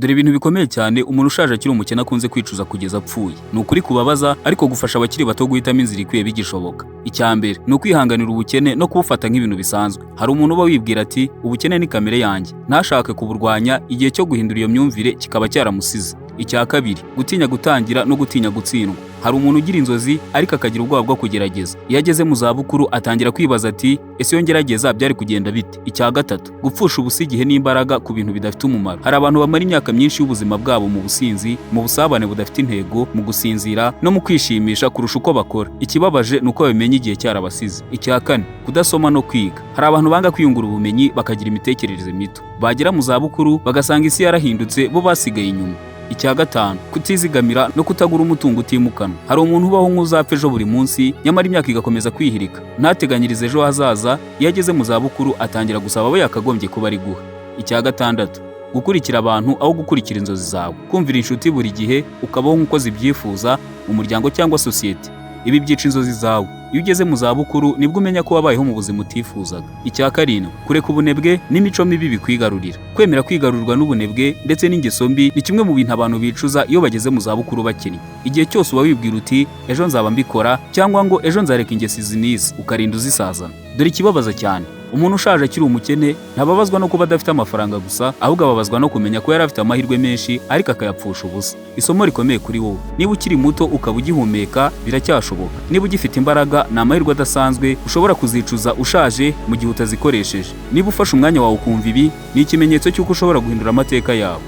Dore ibintu bikomeye cyane umuntu ushaje akiri umukene akunze kwicuza kugeza apfuye. Ni ukuri kubabaza, ariko gufasha abakiri bato guhitamo inzira ikwiye bigishoboka. Icya mbere ni ukwihanganira ubukene no kubufata nk'ibintu bisanzwe. Hari umuntu uba wibwira ati: "Ubukene ni kamere yanjye," ntashake kuburwanya. Igihe cyo guhindura iyo myumvire kikaba cyaramusize. Icya kabiri, gutinya gutangira no gutinya gutsindwa. Hari umuntu ugira inzozi ariko akagira ubwoba bwo kugerageza. Iyo ageze mu zabukuru atangira kwibaza ati: "Ese iyo ngerageza byari kugenda bite?" Icya gatatu, gupfusha ubusa igihe n'imbaraga ku bintu bidafite umumaro. Hari abantu bamara imyaka myinshi y'ubuzima bwabo mu businzi, mu busabane budafite intego, mu gusinzira no mu kwishimisha kurusha uko bakora. Ikibabaje ni uko babimenya igihe cyarabasize. Icya kane, kudasoma no kwiga. Hari abantu banga kwiyungura ubumenyi, bakagira imitekerereze mito. Bagera mu zabukuru bagasanga isi yarahindutse, bo basigaye inyuma. Icya gatanu, kutizigamira no kutagura umutungo utimukanwa. Hari umuntu ubaho nk'uzapfa ejo buri munsi, nyamara imyaka igakomeza kwihirika, ntateganyirize ejo hazaza. Iyo ageze mu zabukuru atangira gusaba abo yakagombye kuba ari guha. Icya gatandatu, gukurikira abantu aho gukurikira inzozi zawe. Kumvira inshuti buri gihe, ukabaho nk'uko zibyifuza mu muryango cyangwa sosiyete. Ibi byica inzozi zawe. Iyo ugeze mu zabukuru nibwo umenya ko wabayeho mu buzima utifuzaga. Icya karindwi, kureka ubunebwe n'imico mibi bikwigarurira. Kwemera kwigarurirwa n'ubunebwe ndetse n'ingeso mbi ni kimwe mu bintu abantu bicuza iyo bageze mu zabukuru bakennye. Igihe cyose uba wibwira uti: "Ejo nzaba mbikora," cyangwa ngo: "Ejo nzareka ingeso izi n'izi," ukarinda uzisazana. Dore ikibabaza cyane: umuntu ushaje akiri umukene ntababazwa no kuba adafite amafaranga gusa, ahubwo ababazwa no kumenya ko yari afite amahirwe menshi ariko akayapfusha ubusa. Isomo rikomeye kuri wowe: niba ukiri muto ukaba ugihumeka, biracyashoboka. Niba ugifite imbaraga, ni amahirwe adasanzwe ushobora kuzicuza ushaje mu gihe utazikoresheje. Niba ufashe umwanya wawe ukumva ibi, ni ikimenyetso cy'uko ushobora guhindura amateka yawe.